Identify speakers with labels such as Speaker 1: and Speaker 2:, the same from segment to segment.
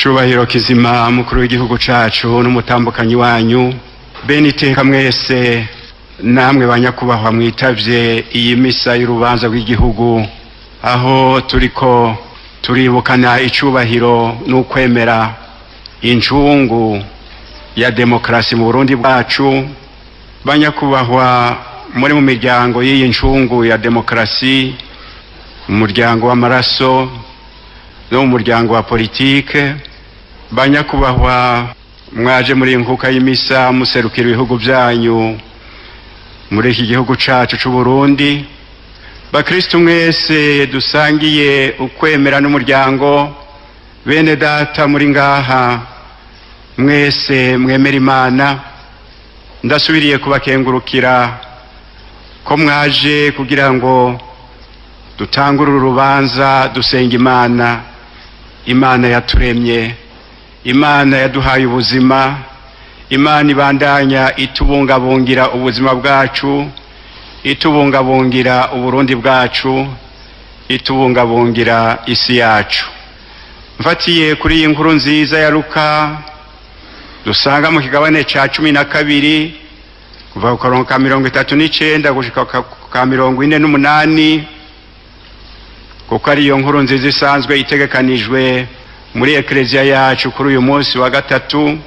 Speaker 1: Cubahiro kizima mukuru w'igihugu cacu n'umutambukanyi wanyu, bene iteka mwese, namwe banyakubahwa mwitavye iyi misa y'urubanza rw'igihugu, aho turiko turibukana icubahiro n'ukwemera incungu ya demokarasi mu Burundi bwacu. Banyakubahwa muri mu miryango y'iyi ncungu ya demokarasi, mu muryango w'amaraso no mu muryango wa politike, banyakubahwa mwaje muri nkuka y'imisa muserukira ibihugu byanyu muri iki gihugu cacu c'u Burundi, bakristu mwese dusangiye ukwemera n'umuryango, bene data muri ngaha mwese mwemera Imana, ndasubiriye kubakengurukira ko mwaje kugira ngo dutangure urubanza dusenga Imana, Imana yaturemye, Imana yaduhaye ubuzima, Imana ibandanya itubungabungira ubuzima bwacu, itubungabungira Uburundi bwacu, itubungabungira isi yacu. Mfatiye kuri iyi nkuru nziza ya Luka dusanga mu kigabane ca 12, kuva ku karongo ka 39 gushika ka 48, kuko ariyo nkuru nziza isanzwe itegekanijwe muri ekleziya yacu kuri uyu munsi wa gatatu,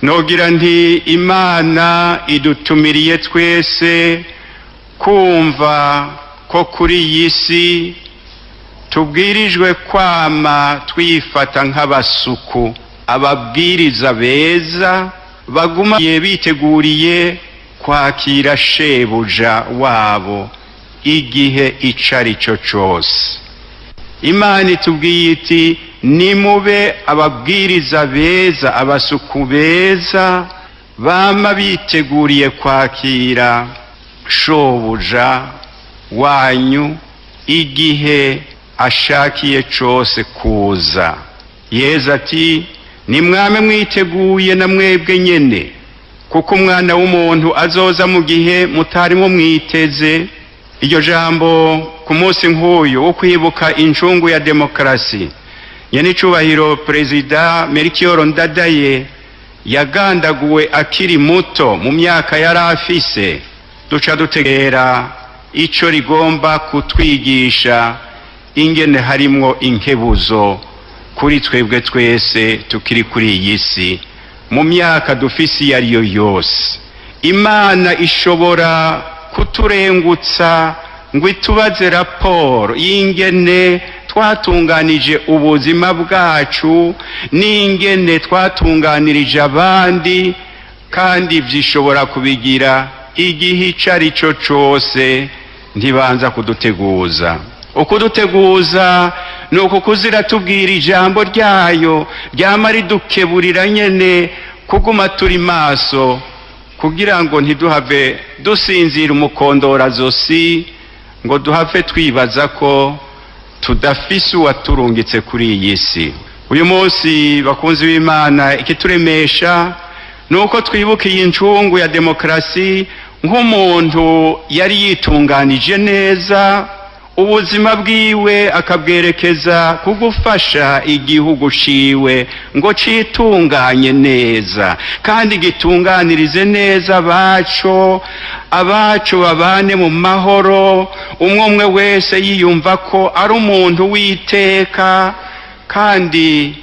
Speaker 1: nogira nti: Imana idutumiriye twese kumva ko kuri iyi si tubwirijwe kwama twifata nk'abasuku, ababwiriza beza baguma biteguriye kwakira shebuja wabo igihe ico ari cyo cose. Imana itubwiye iti: "Nimube ababwiriza beza, abasuku beza bama biteguriye kwakira shobuja wanyu igihe ashakiye cose kuza." Yezu ati: "Nimwame mwiteguye na mwebwe nyene, kuko Umwana w'umuntu azoza mu gihe mutarimo mwiteze." Iryo jambo ku munsi nk'uyu wo kwibuka incungu ya demokarasi, nyenicubahiro Perezida Melchior Ndadaye yagandaguwe akiri muto mu myaka yari afise, duca dutegera ico rigomba kutwigisha, ingene harimwo inkebuzo kuri twebwe twese tukiri kuri iyi si mu myaka dufise iyo ariyo yose. Imana ishobora kuturengutsa ngo itubaze raporo y'ingene twatunganije ubuzima bwacu n'ingene twatunganirije abandi, kandi vyishobora kubigira igihe ico ari cyo cose, ntibanza kuduteguza. Ukuduteguza ni uku kuzira tubwira ijambo ryayo ryama ridukeburira nyene kuguma turi maso, kugira ngo ntiduhave dusinzira umukondorazosi, ngo duhave twibaza ko tudafise uwaturungitse kuri iyi si. Uyu munsi, bakunzi b'Imana, ikituremesha ni uko twibuka iyi ncungu ya demokarasi nk'umuntu yari yitunganije neza, ubuzima bwiwe akabwerekeza ku gufasha igihugu ciwe ngo citunganye neza kandi gitunganirize neza abaco, abaco babane mu mahoro, umwe umwe wese yiyumva ko ari umuntu w'iteka, kandi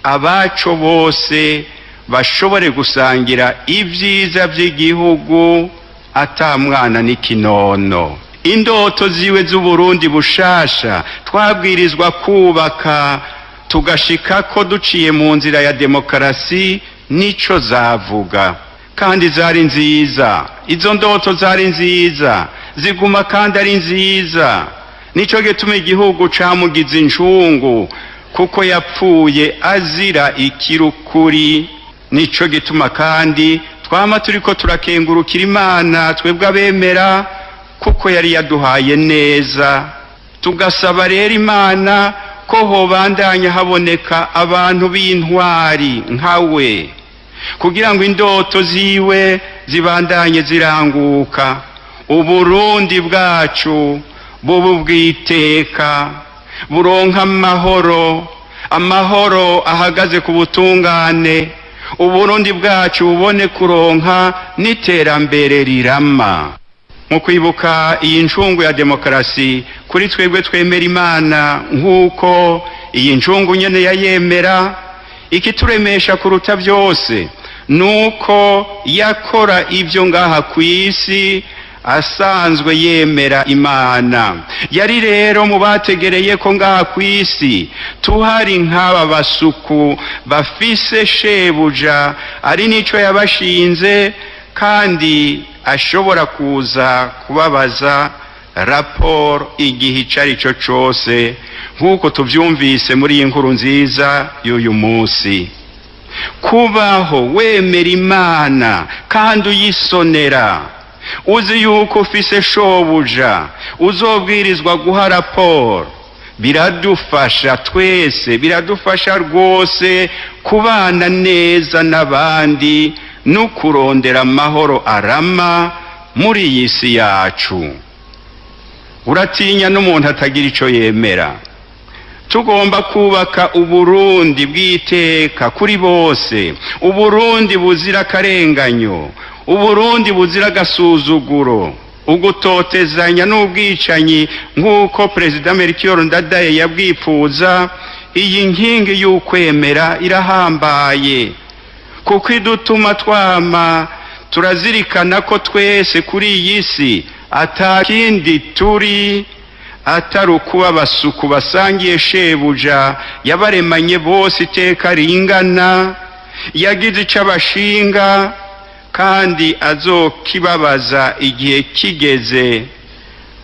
Speaker 1: abaco bose bashobore gusangira ibyiza by'igihugu ata mwana n'ikinono. Indoto ziwe z'Uburundi bushasha twabwirizwa kubaka tugashika ko duciye mu nzira ya demokarasi, nico zavuga, kandi zari nziza. Izo ndoto zari nziza, ziguma kandi ari nziza. Nico gituma igihugu camugize incungu, kuko yapfuye azira ikirukuri. Nico gituma kandi twama turiko turakengurukira Imana twebwe abemera, kuko yari yaduhaye neza. Tugasaba rero Imana ko hobandanya haboneka abantu b'intwari nkawe, kugira ngo indoto ziwe zibandanye ziranguka, Uburundi bwacu bubu bwiteka, buronka amahoro. Amahoro ahagaze ku butungane, Uburundi bwacu bubone kuronka n'iterambere rirama. Mu kwibuka iyi ncungu ya demokarasi, kuri twebwe twemera Imana nk'uko iyi ncungu nyene yayemera, ikituremesha kuruta byose nuko yakora ibyo ngaha ku isi asanzwe yemera Imana. Yari rero mu bategereye ko ngaha ku isi tuhari nk'aba basuku bafise shebuja ari nico yabashinze, kandi ashobora kuza kubabaza raporo igihe icyo ari cyo cyose, nk'uko tubyumvise muri iyi nkuru nziza y'uyu munsi. Kubaho wemera Imana kandi uyisonera, uzi yuko ufise shobuja uzobwirizwa guha raporo, biradufasha twese, biradufasha rwose kubana neza n'abandi no kurondera amahoro arama muri iyi si yacu. Uratinya n'umuntu atagira ico yemera. Tugomba kubaka Uburundi bw'iteka kuri bose, Uburundi buzira akarenganyo, Uburundi buzira agasuzuguro, ugutotezanya n'ubwicanyi, nk'uko Perezida Melchior Ndadaye yabwipfuza. Iyi nkingi y'ukwemera irahambaye, kuko idutuma twama turazirikana ko twese kuri iyi si ata kindi turi atari ukuba abasuku basangiye shebuja yabaremanye bose iteka ringana, yagize icyo abashinga kandi azokibabaza igihe kigeze.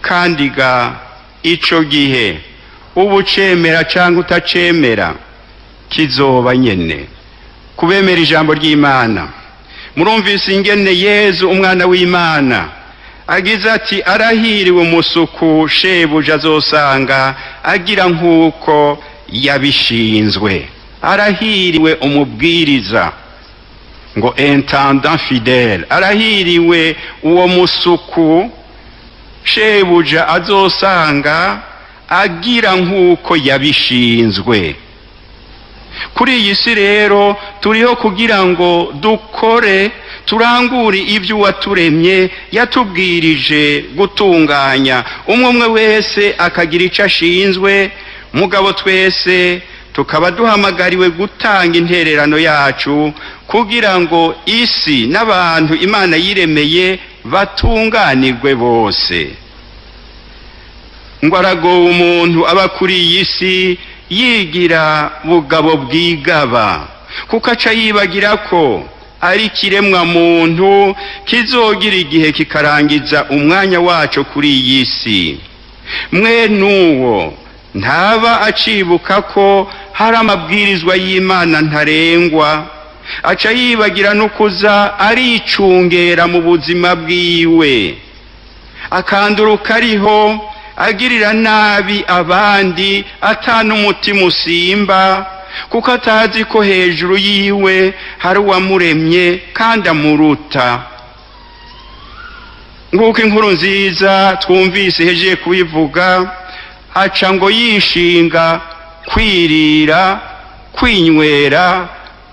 Speaker 1: Kandi ga ico gihe, uba ucemera cyangwa utacemera, kizoba nyene. Kubemera ijambo ry'Imana, murumvise ingene Yezu umwana w'Imana agize ati: "Arahiriwe umusuku shebuja azosanga agira nk'uko yabishinzwe." Arahiriwe umubwiriza, ngo intendant fidèle. Arahiriwe uwo musuku shebuja azosanga agira nk'uko yabishinzwe. Kuri iyi si rero turiho kugira ngo dukore, turangure ibyo uwaturemye yatubwirije gutunganya, umwe umwe wese akagira icyo ashinzwe, mugabo twese tukaba duhamagariwe gutanga intererano yacu kugira ngo isi n'abantu Imana yiremeye batunganirwe bose. Ngo aragowe umuntu aba kuri iyi si yigira bugabo bwigaba, kuko aca yibagira ko ari ikiremwa muntu kizogira igihe kikarangiza umwanya waco kuri iyi si. Mwe n'uwo ntaba acibuka ko hari amabwirizwa y'Imana ntarengwa, aca yibagira no kuza aricungera mu buzima bwiwe, akanduruka ariho agirira nabi abandi ata n'umutima usimba, kuko atazi ko hejuru yiwe hari uwamuremye kandi amuruta. Nk'uko inkuru nziza twumvise ihejeje kubivuga, aca ngo yishinga kwirira, kwinywera,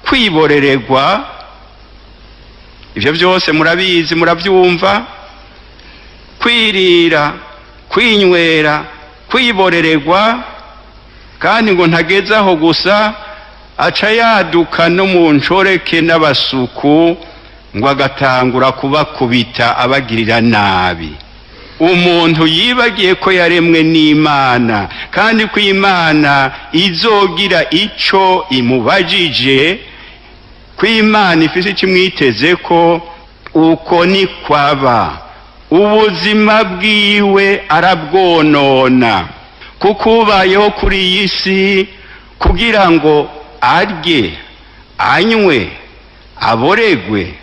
Speaker 1: kwiborererwa. Ibyo byose murabizi, murabyumva: kwirira, kwinywera, kwiborererwa. Kandi ngo ntageze aho gusa, aca yaduka no mu nshoreke n'abasuku, ngo agatangura kubakubita, abagirira nabi. Umuntu yibagiye ko yaremwe n'Imana kandi ko Imana izogira ico imubajije, ko Imana ifise icyo imwiteze, ko uko ni kwaba ubuzima bwiwe arabwonona, kuko ubayeho kuri iyi si kugira ngo arye, anywe, aboregwe,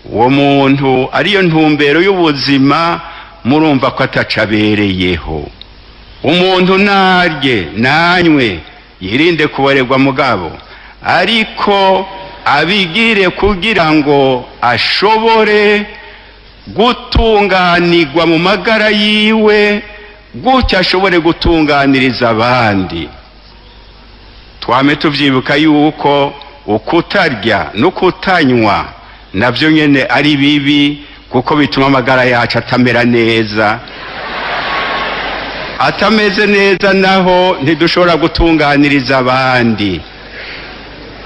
Speaker 1: uwo muntu ariyo ntumbero y'ubuzima, murumva ko atacabereyeho. Umuntu narye, nanywe, yirinde kuborerwa, mugabo ariko abigire kugira ngo ashobore gutunganirwa mu magara yiwe, gutyo ashobore gutunganiriza abandi. Twame tuvyibuka yuko ukutarya no kutanywa navyo nyene ari bibi, kuko bituma amagara yacu atamera neza. Atameze neza naho ntidushobora gutunganiriza abandi.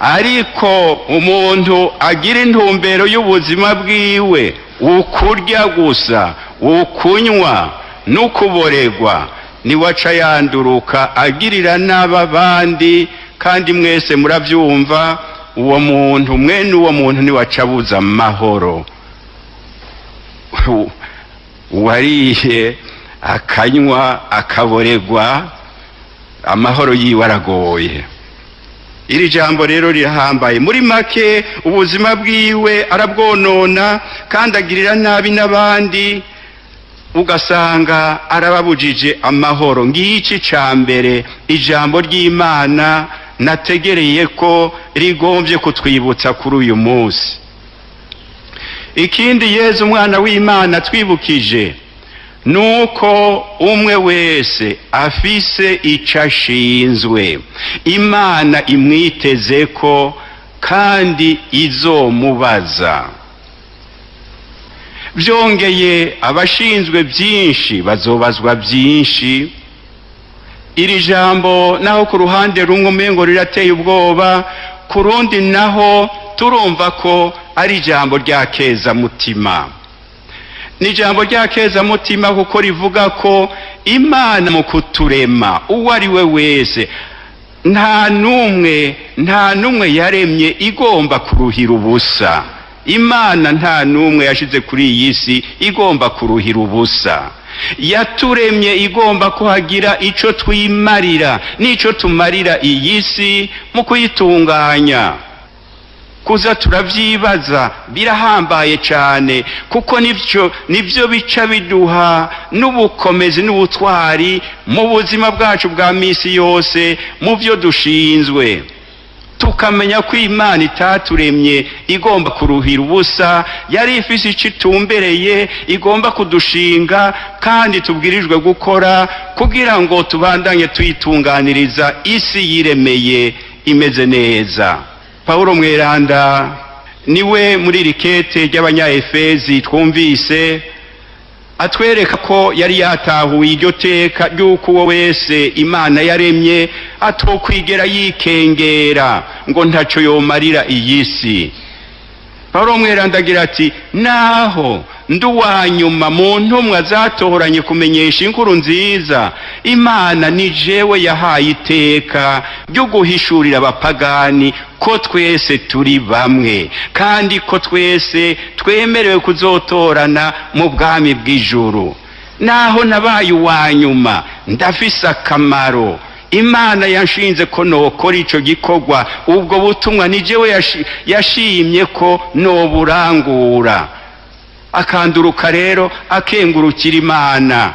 Speaker 1: Ariko umuntu agira intumbero y'ubuzima bwiwe ukurya gusa, ukunywa n'ukuboregwa, niwe aca yanduruka agirira nabi abandi. Kandi mwese muravyumva, uwo muntu, mwene uwo muntu, niwe aca abuza amahoro. Uwariye akanywa akaboregwa, amahoro yiwe aragoye. Iri jambo rero rirahambaye. Muri make, ubuzima bwiwe arabwonona kandi agirira nabi n'abandi, ugasanga arababujije amahoro. Ngiki ca mbere ijambo ry'Imana nategereye ko rigombye kutwibutsa kuri uyu munsi. Ikindi Yezu umwana w'Imana twibukije nuko umwe wese afise ico ashinzwe, Imana imwiteze ko kandi izomubaza. Byongeye, abashinzwe byinshi bazobazwa byinshi. Iri jambo naho ku ruhande rumwe umengo rirateye ubwoba, ku rundi naho turumva ko ari ijambo rya kezamutima. Ni ijambo rya kezamutima kuko rivuga ko Imana mu kuturema, uwo ari we wese, nta n'umwe yaremye igomba kuruhira ubusa. Imana nta n'umwe yashize kuri iyi si igomba kuruhira ubusa. Yaturemye igomba kuhagira ico twimarira n'ico tumarira iyi si mu kuyitunganya. Kuza turavyibaza birahambaye cane, kuko nivyo bica biduha n'ubukomezi n'ubutwari mu buzima bwacu bwa misi yose, mu byo dushinzwe, tukamenya ko Imana itaturemye igomba kuruhira ubusa. Yari ifise ico itumbereye igomba kudushinga kandi tubwirijwe gukora kugira ngo tubandanye tuyitunganiriza isi yiremeye imeze neza. Pawulo mweranda niwe muri iri kete ry'Abanyaefezi twumvise atwereka ko yari yatahuye iryo teka ry'uko uwo wese Imana yaremye atokwigera yikengera ngo ntaco yomarira iyi si. Pawulo mweranda agira ati: "Naho ndi uwa nyuma mu ntumwa zatoranye kumenyesha inkuru nziza, Imana ni jewe yahaye iteka ryo guhishurira abapagani ko twese turi bamwe, kandi ko twese twemerewe kuzotorana mu bwami bw'ijuru. Naho nabaye uwa nyuma, ndafise akamaro. Imana yanshinze ko nokora ico gikorwa. Ubwo butumwa ni jewe yashimye ko noburangura." Akanduruka rero akengurukira Imana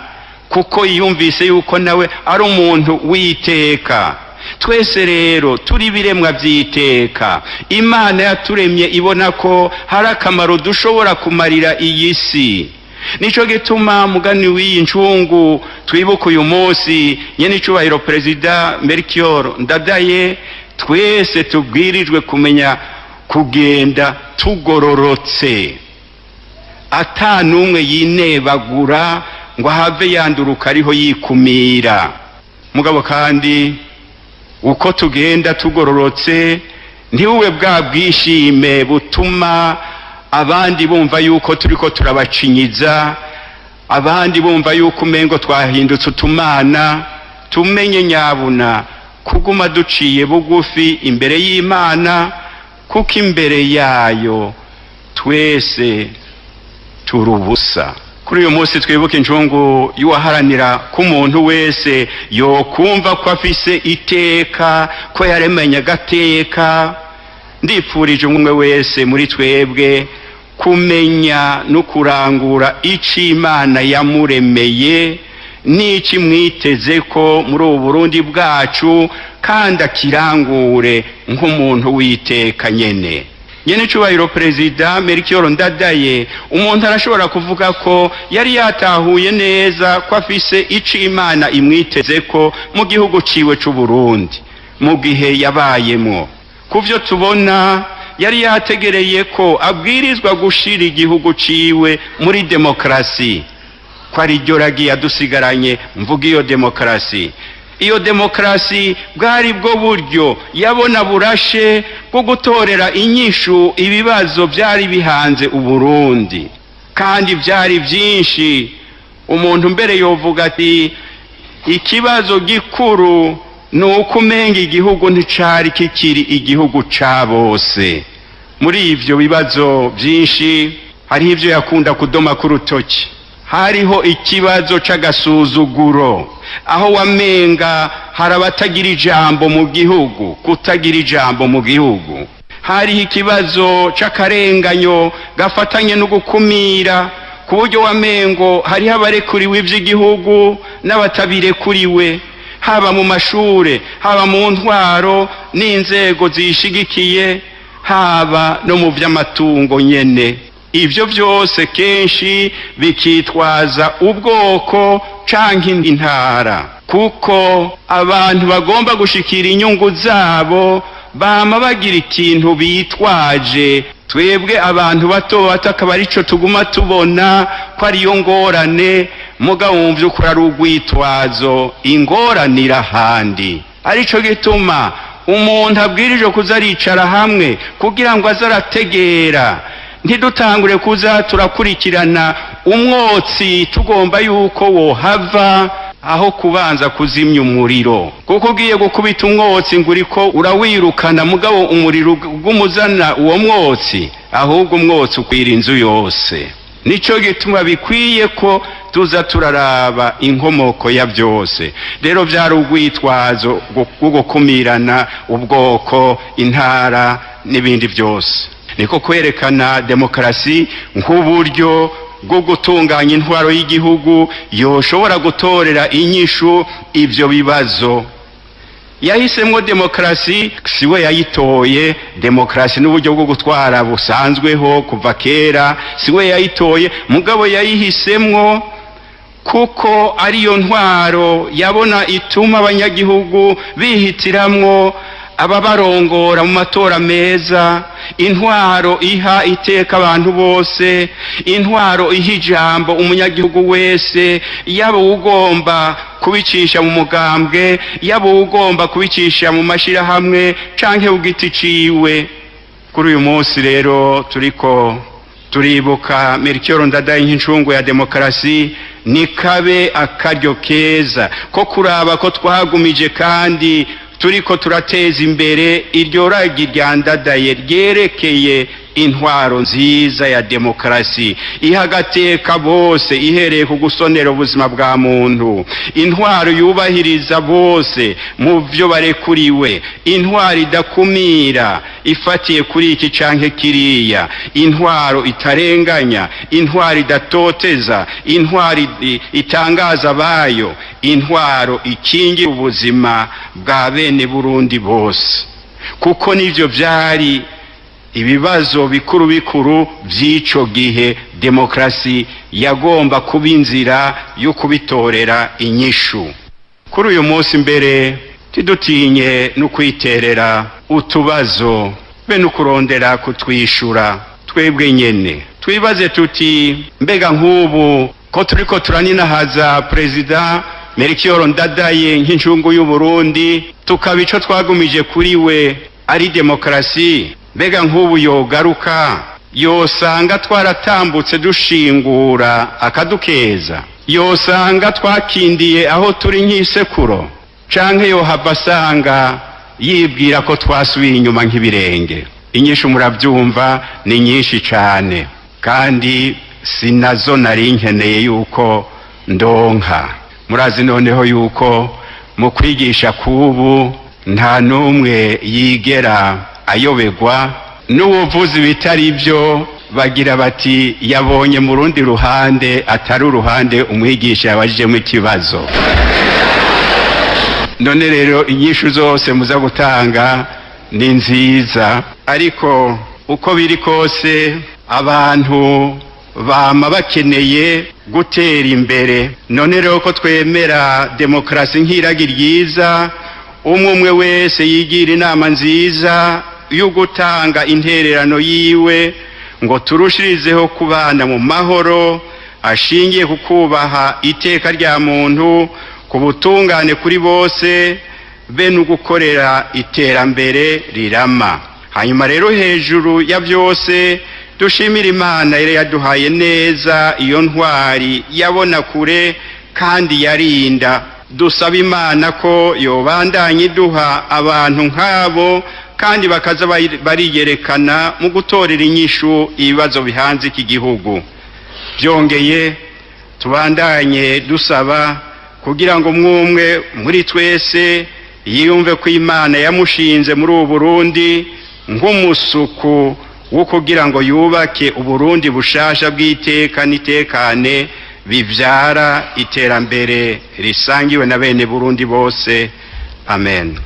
Speaker 1: kuko yiyumvise yuko nawe ari umuntu w'iteka. Twese rero turi ibiremwa by'iteka. Imana yaturemye ibona ko hari akamaro dushobora kumarira iyi si. Nico gituma, mugani w'iyi ncungu twibuka uyu munsi, nyene icubahiro Perezida Melchior Ndadaye, twese tubwirijwe kumenya kugenda tugororotse, ata n'umwe yinebagura ngo ahave yanduruka ariho yikumira. Mugabo kandi uko tugenda tugororotse, ntiwube bwa bwishime butuma abandi bumva yuko turiko turabacinyiza, abandi bumva yuko umengo twahindutse utumana. Tumenye nyabuna kuguma duciye bugufi imbere y'Imana, kuko imbere yayo twese turi ubusa. Kuri uyu munsi twibuka incungu y'uwaharanira ko umuntu wese yokumva ko afise iteka, ko yaremanye agateka, ndipfurije umwe wese muri twebwe kumenya no kurangura ico Imana yamuremeye n'ico imwiteze ko muri ubu Burundi bwacu, kandi akirangure nk'umuntu w'iteka nyene. Nyene cubahiro Perezida Melchior Ndadaye, umuntu arashobora kuvuga ko yari yatahuye neza ko afise ico Imana imwiteze ko mu gihugu ciwe c'u Burundi. Mu gihe yabayemwo, ku vyo tubona, yari yategereye ko abwirizwa gushira igihugu ciwe muri demokarasi, ko ari ryo ragi yadusigaranye. Mvuga iyo demokarasi, iyo demokarasi bwari bwo buryo yabona burashe bwo gutorera inyishu ibibazo byari bihanze Uburundi, kandi byari byinshi. Umuntu mbere yovuga ati ikibazo gikuru ni uko umenga igihugu nticari kikiri igihugu ca bose. Muri ivyo bibazo byinshi hariho ivyo yakunda kudoma ku rutoki. Hariho ikibazo c'agasuzuguro, aho wamenga hari abatagira ijambo mu gihugu, kutagira ijambo mu gihugu. Hariho ikibazo c'akarenganyo gafatanye no gukumira, ku buryo wamengo hariho abarekuriwe ivy'igihugu n'abatabirekuriwe, haba mu mashure, haba mu ntwaro n'inzego ziyishigikiye, haba no mu vy'amatungo nyene. Ivyo vyose kenshi bikitwaza ubwoko canke intara, kuko abantu bagomba gushikira inyungu zabo bama bagira ikintu bitwaje. Twebwe abantu bato bato akaba arico tuguma tubona ko ariyo ngorane, mugabo mu vy'ukuri ari urwitwazo, ingorane irahandi. Arico gituma umuntu abwirijwe kuza aricara hamwe kugira ngo aze arategera, ntidutangure kuza turakurikirana umwotsi tugomba yuko wohava aho kubanza kuzimya umuriro, kuko ugiye gukubita umwotsi ngo uriko urawirukana, mugabo umuriro ugumuzana uwo mwotsi, ahubwo umwotsi ukwira inzu yose. Nico gituma bikwiye ko tuza turaraba inkomoko ya byose. Rero byari urwitwazo rwo gukumirana, ubwoko, intara n'ibindi byose. Niko kwerekana demokarasi nk'uburyo bwo gutunganya intwaro y'igihugu yoshobora gutorera inyishu ivyo bibazo. Yahisemwo demokarasi, siwe yayitoye. Demokarasi n'uburyo bwo gutwara busanzweho kuva kera, siwe yayitoye, mugabo yayihisemwo kuko ariyo ntwaro yabona ituma abanyagihugu bihitiramwo ababarongora mu matora meza, intwaro iha iteka abantu bose, intwaro iha ijambo umunyagihugu wese, yaba ugomba kubicisha mu mugambwe, yaba ugomba kubicisha mu mashirahamwe canke ku giti ciwe. Kuri uyu munsi rero turiko turibuka Melchior Ndadaye nk'incungu ya demokarasi, ni kabe akaryo keza ko kuraba ko twagumije kandi turiko turateza imbere iryo ragi rya Ndadaye ryerekeye intwaro nziza ya demokarasi iha agateka bose, ihereye ku gusonera ubuzima bwa muntu, intwaro yubahiriza bose mu vyo barekuriwe, intwaro idakumira ifatiye kuri iki canke kiriya, intwaro itarenganya, intwaro idatoteza, intwaro itangaza abayo, intwaro ikingira ubuzima bwa bene Burundi bose, kuko nivyo vyari ibibazo bikuru bikuru vy'ico gihe. Demokarasi yagomba kuba inzira yo kubitorera inyishu. Kuri uyu munsi mbere tidutinye no kwiterera utubazo be no kurondera kutwishura twebwe nyene. Twibaze tuti: mbega nk'ubu ko turiko turaninahaza Perezida Melchior Ndadaye nk'incungu y'Uburundi, tukaba ico twagumije kuri we ari demokarasi, mbega nk'ubu yogaruka yosanga twaratambutse dushingura akadukeza? Yosanga twakindiye aho turi nk'isekuro, canke yohava asanga yibwira ko twasubiye inyuma nk'ibirenge? Inyishu murabyumva ni nyinshi cane, kandi sinazo nari nkeneye yuko ndonka. Murazi noneho yuko mu kwigisha kubu nta n'umwe yigera ayobegwa, n'uwuvuze ibitari byo bagira bati yabonye mu rundi ruhande atari uruhande umwigisha yabajijemo ikibazo. None rero inyishu zose muza gutanga ni nziza, ariko uko biri kose abantu bama bakeneye gutera imbere. None rero ko twemera demokarasi nk'iragi ryiza, Umwe umwe wese yigira inama nziza yo gutanga intererano yiwe ngo turushirizeho kubana mu mahoro ashingiye ku kubaha iteka rya muntu, ku butungane kuri bose, be no gukorera iterambere rirama. Hanyuma rero, hejuru ya byose, dushimira Imana yari yaduhaye neza iyo ntwari yabona kure kandi yarinda. Dusaba Imana ko yobandanya iduha abantu nk'abo kandi bakaza bariyerekana mu gutorera inyishu ibibazo bihanze iki gihugu. Byongeye, tubandanye dusaba kugira ngo mwumwe muri twese yiyumve ko Imana yamushinze muri ubu Burundi nk'umusuku wo kugira ngo yubake Uburundi bushasha bw'iteka n'itekane bibyara iterambere risangiwe na bene Burundi bose. Amen.